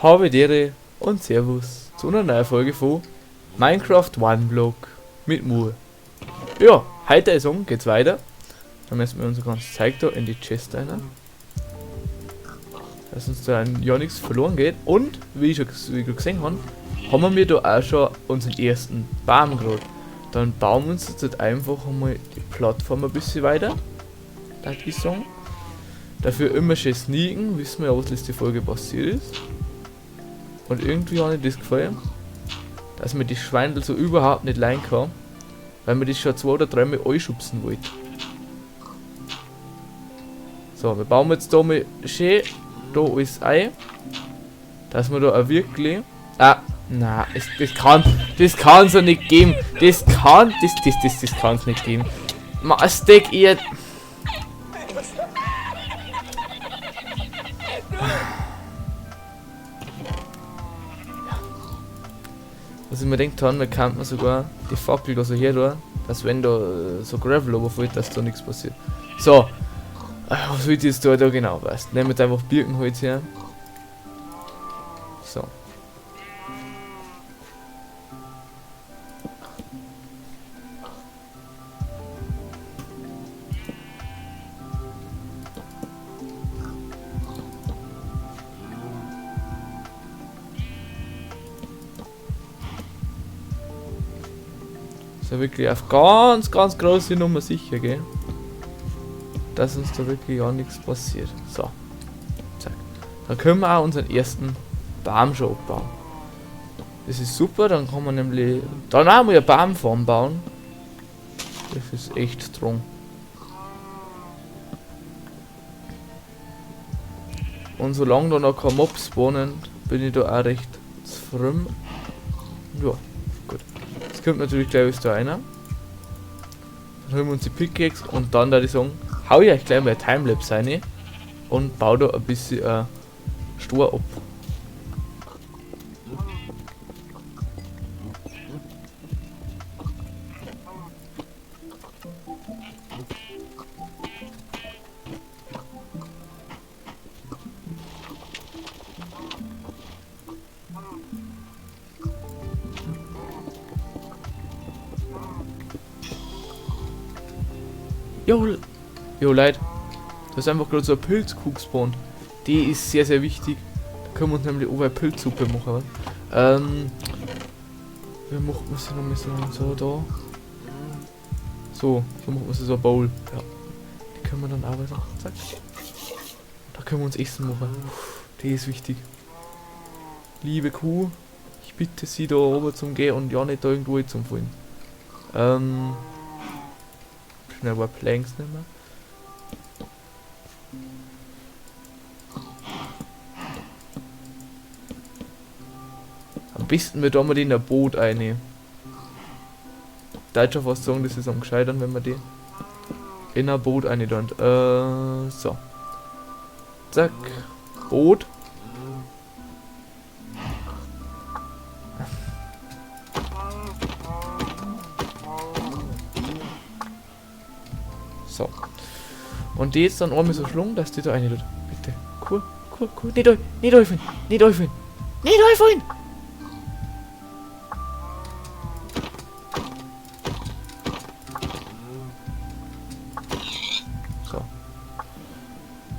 Habe Dere und Servus zu einer neuen Folge von Minecraft One Block mit Mur. Ja, heute ist um, geht's weiter. Dann müssen wir unser ganzes Zeug da in die Chest rein. Dass uns da ja nichts verloren geht. Und, wie ich schon gesehen habe, haben wir da auch schon unseren ersten Baum gerade. Dann bauen wir uns jetzt halt einfach einmal die Plattform ein bisschen weiter. Das ich sagen. Dafür immer schön sneaken, wissen wir ja, was letzte Folge passiert ist. Und irgendwie hat mir das gefallen, dass man die Schweindel so überhaupt nicht leiden kann, weil man das schon 2 oder 3 Mal anschubsen wollte. So, wir bauen jetzt da mal schön da alles ein, dass wir da auch wirklich... Ah, na, das kann's ja nicht geben. Das kann's nicht geben. Ma, Steak, ihr... Was ich mir gedacht habe, man kann man sogar die Fackel da so her tun, dass wenn da so Gravel runterfällt, dass da nichts passiert. So, was will ich jetzt da genau, weißt? Nehmen wir jetzt einfach Birkenholz her. So. So wirklich auf ganz, ganz große Nummer sicher, gell? Dass uns da wirklich gar nichts passiert. So. Zack. Dann können wir auch unseren ersten Baum schon abbauen. Das ist super, dann kann man nämlich dann auch mal eine Baumfarm bauen. Das ist echt strong. Und solange da noch kein Mob spawnen, bin ich da auch recht zufrieden. Ja, gut. Jetzt kommt natürlich gleich alles da einer. Dann holen wir uns die Pickaxe und dann da die sagen, hau ich euch gleich mal ein Timelapse rein und baue da ein bisschen Stor ab. Jo, jo Leute, da ist einfach gerade so ein Pilzkuh gespawnt. Die ist sehr, sehr wichtig. Da können wir uns nämlich auch eine Pilzsuppe machen. Oder? Wie macht man sie nochmal so, so da? So, so macht man sie so eine Bowl. Ja. Die können wir dann auch weiter. Zack. Da können wir uns Essen machen. Die ist wichtig. Liebe Kuh, ich bitte Sie da oben zum Gehen und ja nicht da irgendwo zum Fallen. Schnell ein paar Planks nehmen. Am besten wir da mal den in ein Boot einnehmen. Da hätte ich schon fast sagen, das ist am gescheitern, wenn wir die in ein Boot einnehmen. So. Zack. Boot. So. Und die jetzt dann einmal so schlungen, dass die da rein tut. Bitte. Cool, cool, cool. Nicht euch, nicht euch, nicht euch, nicht euch! So.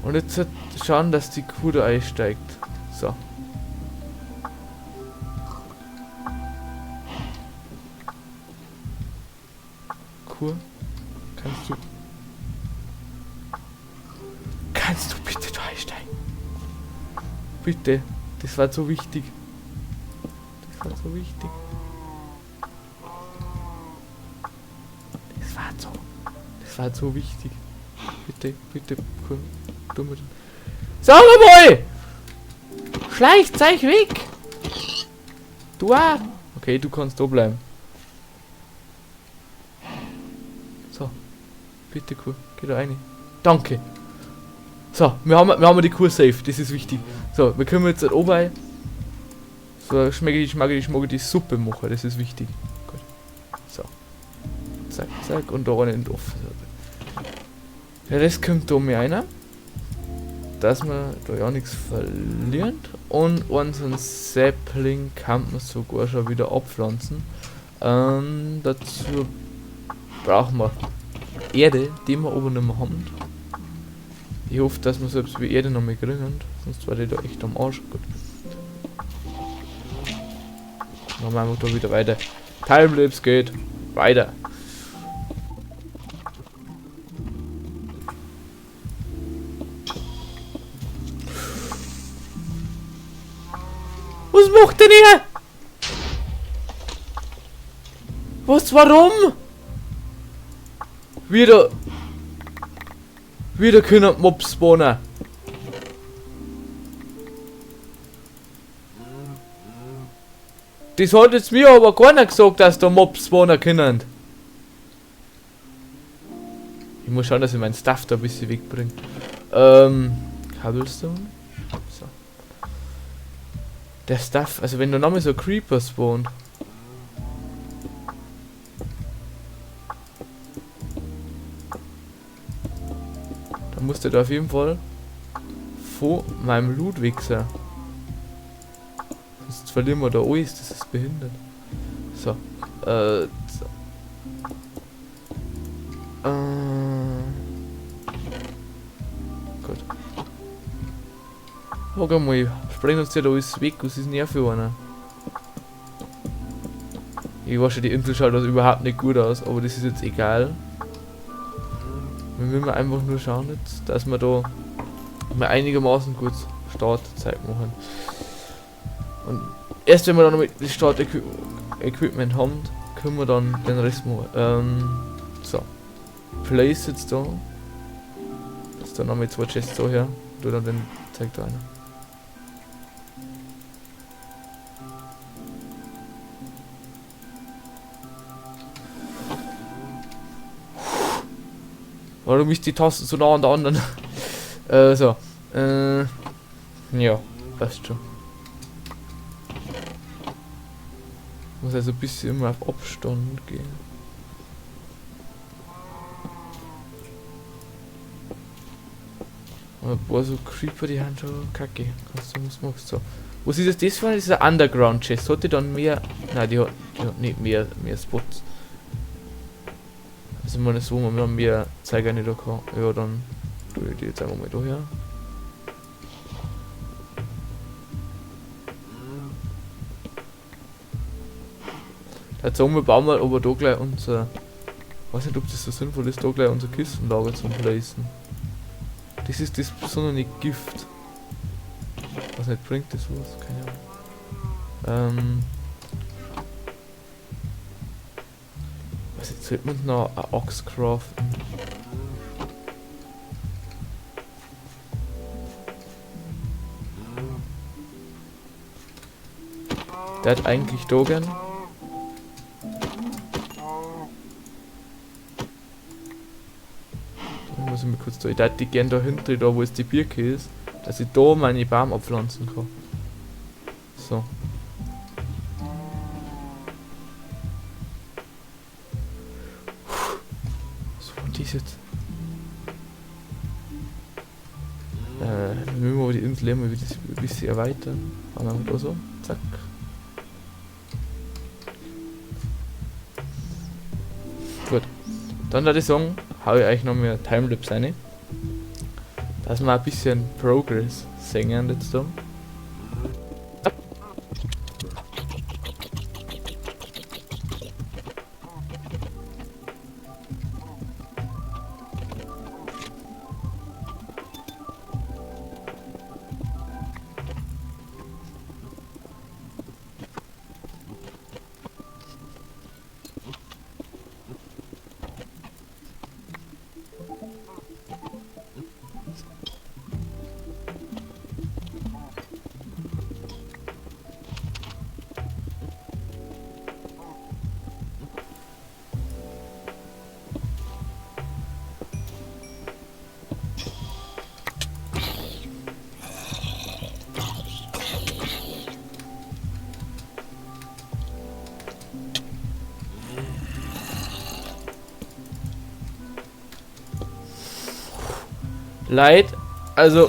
Und jetzt schauen, dass die Kuh da einsteigt. So. Kuh, kannst du... Kannst du bitte da einsteigen? Bitte. Das war so wichtig. Das war so wichtig. Das war so. Das war so wichtig. Bitte, bitte. Dumme. Sag mal! Schleicht euch weg! Du auch! Okay, du kannst da bleiben. So. Bitte, Kuh. Geh da rein. Danke. So, wir haben die Kuh safe, das ist wichtig. So, wir können jetzt da oben so schmecke die Suppe machen, das ist wichtig. Gut. So. Zack, zack, und da rein in den Ofen. Der Rest kommt da mir einer. Dass wir da ja nichts verlieren. Und unseren Sapling kann man sogar schon wieder abpflanzen. Dazu brauchen wir Erde, die wir aber nicht mehr haben. Ich hoffe, dass wir selbst wie Erde noch mal kriegen, sonst war die da echt am Arsch. Gut. Dann machen wir da wieder weiter. Timelapse geht weiter. Was macht denn hier? Was, warum? Wieder. Wieder können Mobs spawnen. Das hat jetzt mir aber keiner gesagt, dass da Mobs spawnen können. Ich muss schauen, dass ich meinen Stuff da ein bisschen wegbringe. Cobblestone. So. Der Stuff, also wenn da nochmal so Creeper spawnt. Dann muss der da auf jeden Fall vor meinem Loot weg sein. Sonst verlieren wir da alles, das ist behindert. So. So. Gut. Sag mal, sprengt uns ja da alles weg, was ist denn er für einer? Ich weiß schon, die Insel schaut also überhaupt nicht gut aus, aber das ist jetzt egal. Wir müssen einfach nur schauen jetzt, dass wir da mal einigermaßen gut Startzeit machen. Und erst wenn wir dann noch das Start-Equipment haben, können wir dann den Rest machen. So. Place jetzt da. Jetzt da noch mit 2 Chests so her. Tu dann den zeig da einer. Warum ist die Taste so nah an der anderen? So. Ja, passt schon. Muss also ein bisschen immer auf Abstand gehen. Und ein paar so Creeper, die haben schon kacke. Kannst du was machst so. Was ist das? Das war dieser Underground Chest. Hat die dann mehr? Nein, die hat nicht mehr Spots. Also meine so, wenn man mehr Zeiger nicht da kann. Ja, dann tue ich die jetzt einfach mal da her. Dazu bauen wir aber da gleich unser. Weiß nicht, ob das so sinnvoll ist, da gleich unser Kistenlager zum Placen. Das ist das besondere Gift. Was nicht bringt das was? Keine Ahnung. Was jetzt sollte man noch eine Axt craften? Der hat eigentlich da gern. Muss ich mal kurz da. Ich hätte die gern da hinten, da wo jetzt die Birke ist, dass ich da meine Baum abpflanzen kann. So. So, und die ist jetzt. Wir müssen aber die Insel immer wieder ein bisschen erweitern. Machen wir da so. Zack. Gut. Dann würde ich sagen, hau ich euch noch mehr Timelapse rein. Dass wir ein bisschen Progress sehen jetzt da. Leid, also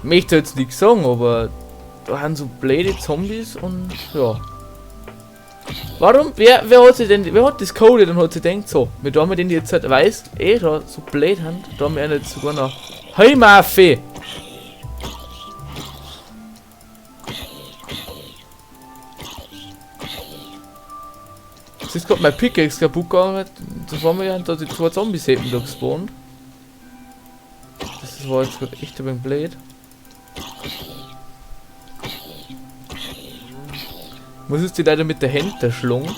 Möchte jetzt nichts sagen, aber da haben so blöde Zombies und ja. Warum? Wer hat sich denn, wer hat das coded und hat sich gedacht, so, mit da wir den jetzt halt weiß, da so blöd haben, da haben wir jetzt sogar noch. Hey Maffi! Es ist gerade mein Pickaxe kaputt gegangen, das war mir ja da die zwei Zombies eben da gespawnt. Das war jetzt gerade echt ein wenig blöd. Muss jetzt die leider mit der Hand erschlagen.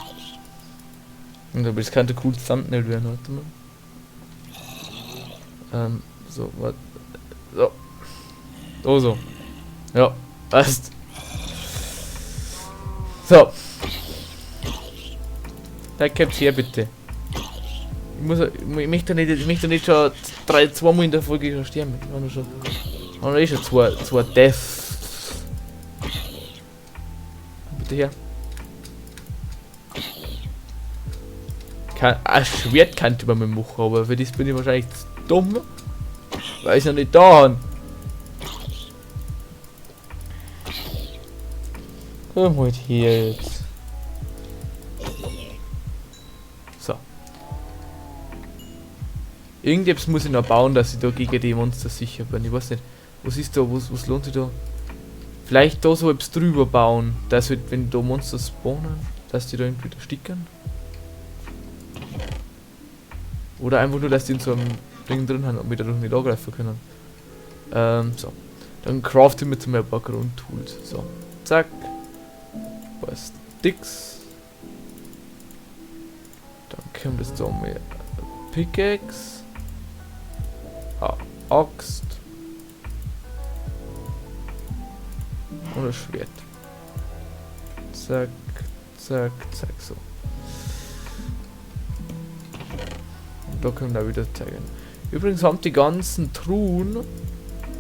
Und aber das könnte cool Thumbnail werden, warte mal. So, warte. So. Oh so. Ja, passt. So. Da kommt's her, bitte. Ich möchte nicht schon zweimal in der Folge schon sterben. Ich habe schon, habe eh schon zwei Deaths. Bitte her. Ein Schwert kann ich über mir machen, aber für das bin ich wahrscheinlich zu dumm, weil ich noch nicht da habe. Komm halt hier jetzt. So. Irgendetwas muss ich noch bauen, dass ich da gegen die Monster sicher bin. Ich weiß nicht, was ist da, was lohnt sich da? Vielleicht da so etwas drüber bauen, dass halt, wenn da Monster spawnen, dass die da irgendwie da stickern. Oder einfach nur, dass die in so einem Ding drin haben und wir dadurch nicht angreifen können. So. Dann crafte ich mir zum Beispiel ein paar Grundtools. So. Zack. Ein paar Sticks. Dann kommt das da mal Pickaxe. Ah, Axt. Und ein Schwert. Zack, zack, zack, so. Und da können wir auch wieder zeigen. Übrigens haben die ganzen Truhen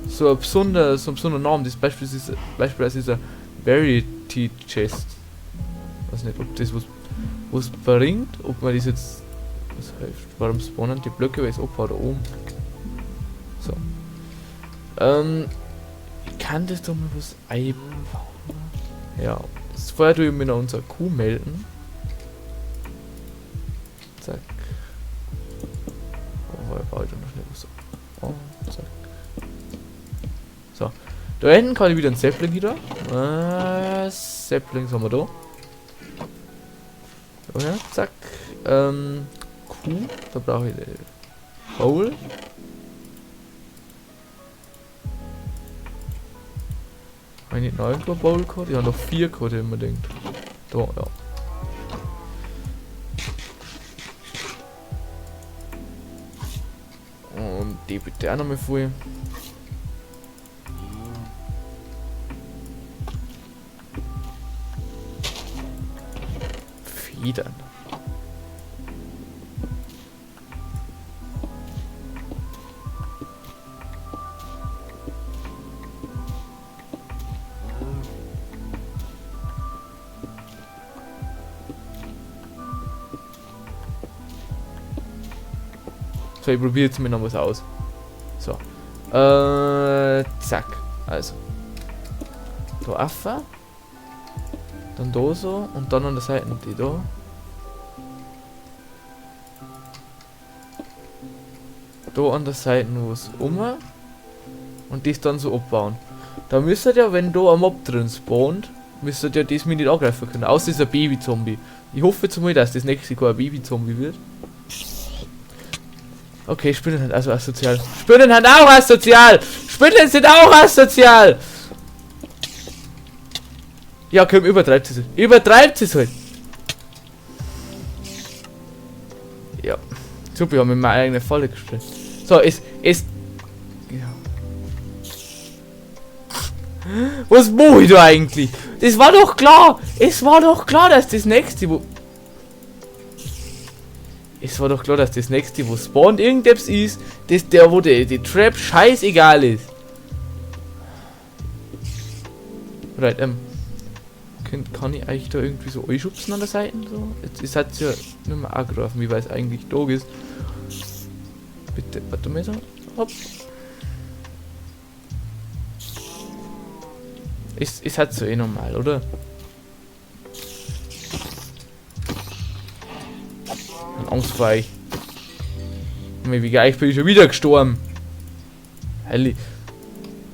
so einen besonderen Namen. Das beispielsweise ist ein Variety Chest. Ich weiß nicht, ob das was bringt, ob man das jetzt. Was hilft? Warum spawnen die Blöcke, weil es abhaut da oben? So. Ich kann das doch mal was einbauen. Ja. Das vorher tue ich mir noch unsere Kuh melden. Zack. Oh, ich baue da noch schnell was. Oh, zack. So. Da hinten kann ich wieder ein Sapling wieder. Saplings haben wir da. So, ja, zack. Kuh. Da brauche ich eine Bowl. Habe ich nicht noch irgendwo Bowl gehabt? Ich habe noch 4 gehabt, wenn man denkt. Da, ja. Und die bitte auch nochmal voll. Federn. So, ich probiere jetzt mal noch was aus. So. Zack. Also. Da Affe. Dann da so. Und dann an der Seite die da. Da an der Seite was um. Und das dann so abbauen. Da müsstet ihr, wenn da ein Mob drin spawnt, müsstet ihr das mir nicht angreifen können. Außer dieser Baby-Zombie. Ich hoffe jetzt mal, dass das nächste kein Baby-Zombie wird. Okay, Spinnen sind also asozial. Spinnen sind auch asozial! Spinnen sind auch asozial! Ja, komm, übertreibt es. Übertreibt es halt! Ja. Super, ich habe mir meine eigene Falle gestellt. So, es. Ja. Was mache ich da eigentlich? Das war doch klar! Es war doch klar, dass das nächste, wo. Es war doch klar, dass das nächste, wo spawnt irgendetwas ist, dass der, wo die Trap scheißegal ist. Right, kann ich eigentlich da irgendwie so einschubsen an der Seite? So? Jetzt ist es ja nicht mehr angegriffen, wie weit es eigentlich da ist. Bitte, warte mal so. Hopp. Ist halt so eh normal, oder? Und Angst vor euch. Und wie gleich bin ich schon wieder gestorben. Heilig.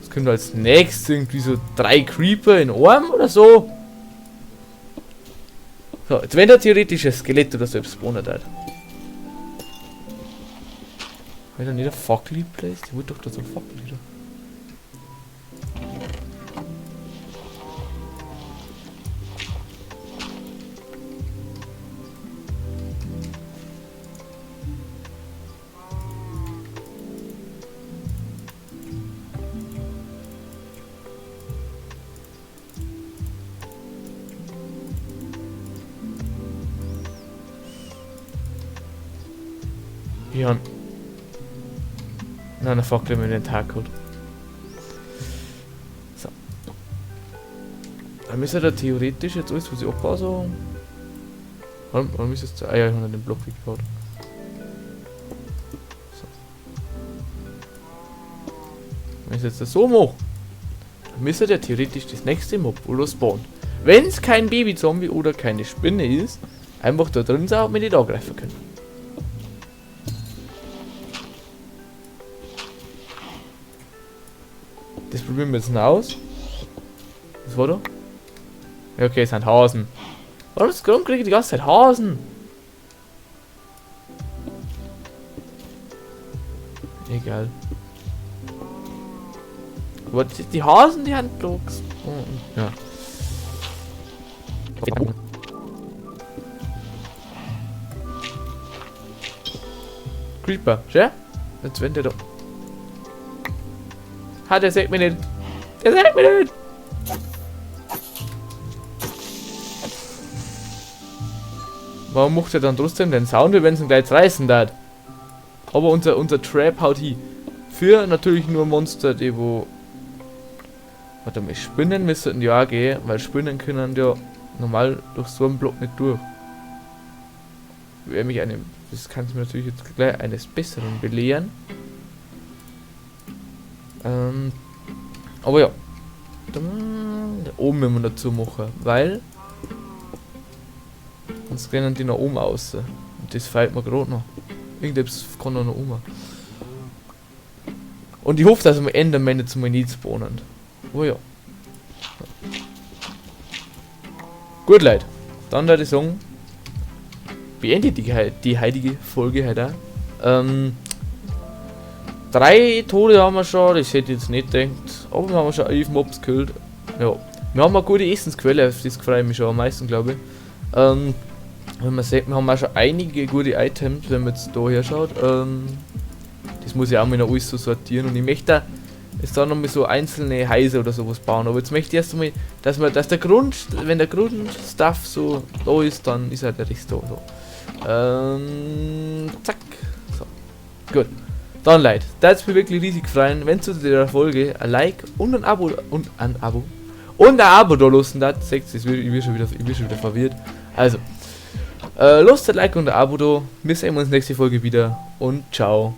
Was kommt als nächstes? Irgendwie so 3 Creeper in Arm oder so? So, jetzt wenn da theoretisch ein Skelett oder so spawnen hat. Hab ich da nicht eine Fackel placed? Ich wollte doch da so eine Fackel wieder. Ja. Nein, eine Fackel mit dem Tag geholt. So. Dann müsste da theoretisch jetzt alles, was ich abbaue, so. Warum ist jetzt. Ah ja, ich habe den Block gebaut. So. Wenn ich jetzt das so mache, dann müsste der theoretisch das nächste Mob oder spawnen. Wenn es kein Baby-Zombie oder keine Spinne ist, einfach da drin sein und mich nicht angreifen können. Das probieren wir jetzt noch aus. Was war da? Ja, okay, es sind Hasen. Warum kriege ich die ganze Zeit Hasen? Egal. Aber die Hasen, die haben Blocks. Oh, ja. Creeper, schau? Jetzt wenn der da. Ha, der sieht mich nicht. Der sieht mich nicht. Warum macht er dann trotzdem den Sound, wie wenn es ihn gleich reißen darf? Aber unser Trap haut hin. Für natürlich nur Monster, die wo... Warte mal, Spinnen müssten ja auch gehen, weil Spinnen können ja normal durch so einen Block nicht durch. Wer mich eine, das kann ich mir natürlich jetzt gleich eines Besseren belehren. Aber ja. Da oben müssen wir dazu machen, weil sonst rennen die nach oben raus. Und das fehlt mir gerade noch. Irgendetwas kann da noch oben. Und ich hoffe, dass am Ende meine zum nicht spawnen. Oh ja. Gut, Leute. Dann würde ich sagen, beende ich die heutige Folge heute auch. 3 Tode haben wir schon, das hätte ich jetzt nicht gedacht. Aber wir haben schon 11 Mobs gekillt. Ja. Wir haben eine gute Essensquelle, auf das freue ich mich schon am meisten, glaube ich. Wenn man sieht, wir haben auch schon einige gute Items, wenn man jetzt da her schaut. Das muss ich auch mal noch alles so sortieren und ich möchte da jetzt da nochmal so einzelne Häuser oder sowas bauen. Aber jetzt möchte ich erst einmal, dass man, dass der Grund, wenn der Grundstuff so da ist, dann ist halt der Rest da. So. Zack. So. Gut. Dann Leute, das hat mich wirklich riesig freuen, wenn zu der Folge ein Like und ein Abo und ein Abo und ein Abo da lassen hat. Seht ihr, ich bin schon wieder verwirrt. Also, lasst ein Like und ein Abo da. Wir sehen uns nächste Folge wieder und ciao.